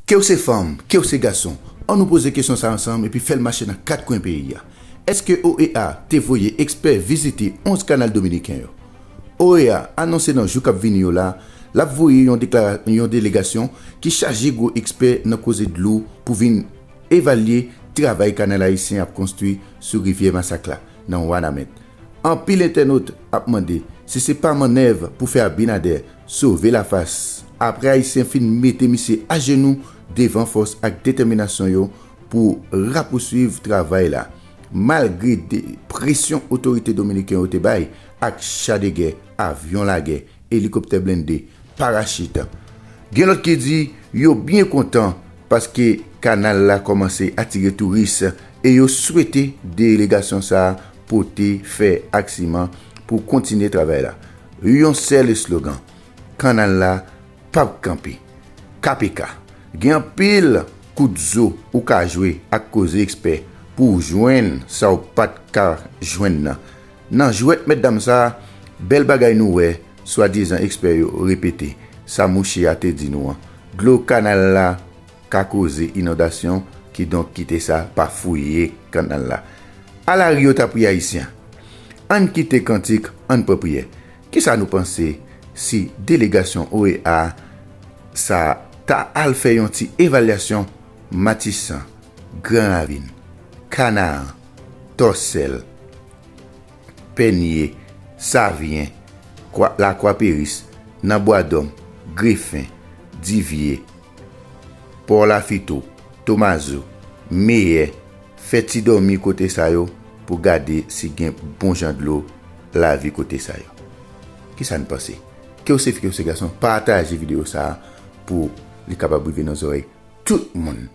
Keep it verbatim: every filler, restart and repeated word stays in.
Ke w se fanm, ke w se gason, ann nou poze kesyon sa ansanm epi fè l mache nan kat kwen peyi a. Èske O E A te voye ekspè vizite onz kanal dominiken yo? O E A anonse nan jou k ap vini yo la, l ap voye yon, deklara- yon delegasyon ki chaje gwo ekspè nan koze dlo pou vin evalye travay kanal ayisyen ap konstwi sou rivyè Masak la, nan Wanament. Anpil entènot ap mande si se pa mannèv pou fè Abinader sove lafas apre Ayisyen fin mete misye ajenou devan fòs ak detèminasyon yo pou rapouswiv travay la, malgre de presyon otorite dominiken yo te bay ak cha de gè, avyon lagè, elikoptè blende, parachit. Gen lòt ki di yo byen kontan paske kanal la kòmanse atire touris e yo swete delegasyon sa a pote fè ak siman pou kontinye travay la. Yon sèl eslogan, kanal la p ap kanpe. K P K. Gen anpil kout zo ou ka jwe ak koze ekspè pou w jwenn sa w pa t ka jwenn nan. Nan jwèt mètdam sa a, bèl bagay nou wè, swadizan ekspè yo repete sa mouche a te di nou an. Dlo kanal la ka koze inondasyon, kidonk kite sa pa fouye kanal la. Alari yo ta pri Ayisyen. Ann kite kantik, ann pran priyè. Kisa nou panse si delegasyon O E A sa ta al fè yon ti evalyasyon Matisan, Gran Ravin, Kanaran, Tòsèl, Pènye, Savyen, Kwa- Lakwa Peris, nan Bwadòm, Grefen, Divye, Pò Lafito, Tomazo, Meyè, fè ti dòmi kote sa yo pou gade si gen bon jan dlo lavi kote sa yo. Kisa n panse? Ke w se fi, ke w se gason, pataje videyo sa a pou li kapab rive nan zòrèy tout moun.